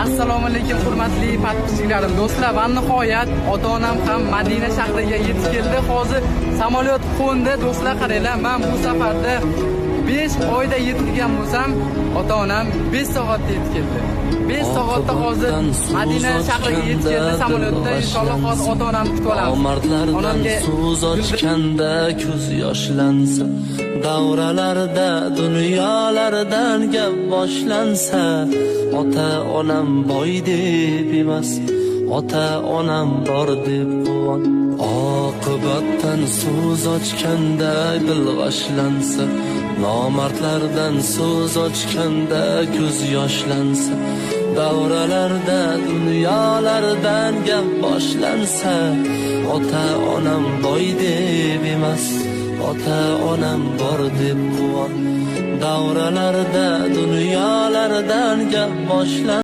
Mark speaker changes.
Speaker 1: Assalomu alaykum, hurmatli подписчик larim, do'stlar va nihoyat ota-onam ham Madina shahriga yetib keldi. Hozir samolyot qo'ndi, do'stlar, qaranglar, men bu safarda 5 oyda yetilgan bo'lsam, ota-onam 5 soatda yetib keldi. 5 soatda hozir Madina shahriga yetib keldi samolyotda. Inshaalloh hozir ota-onamni kutib olamiz.
Speaker 2: Nomardlardan
Speaker 1: Onamga
Speaker 2: so'z ochganda ko'z yoshlansa, davralarda dunyolardan gap boshlansa, ota onam boy deb emas, ota onam bor deb quvon. Oqibatdan so'z ochganda bilg'ashlansa, nomardlardan so'z ochganda ko'z yoshlansa, davralarda dunyolardan gap boshlansa, ota onam boy deb emas, ota onam bor deb quvon. Davralarda dunyolardan gap boshlansa.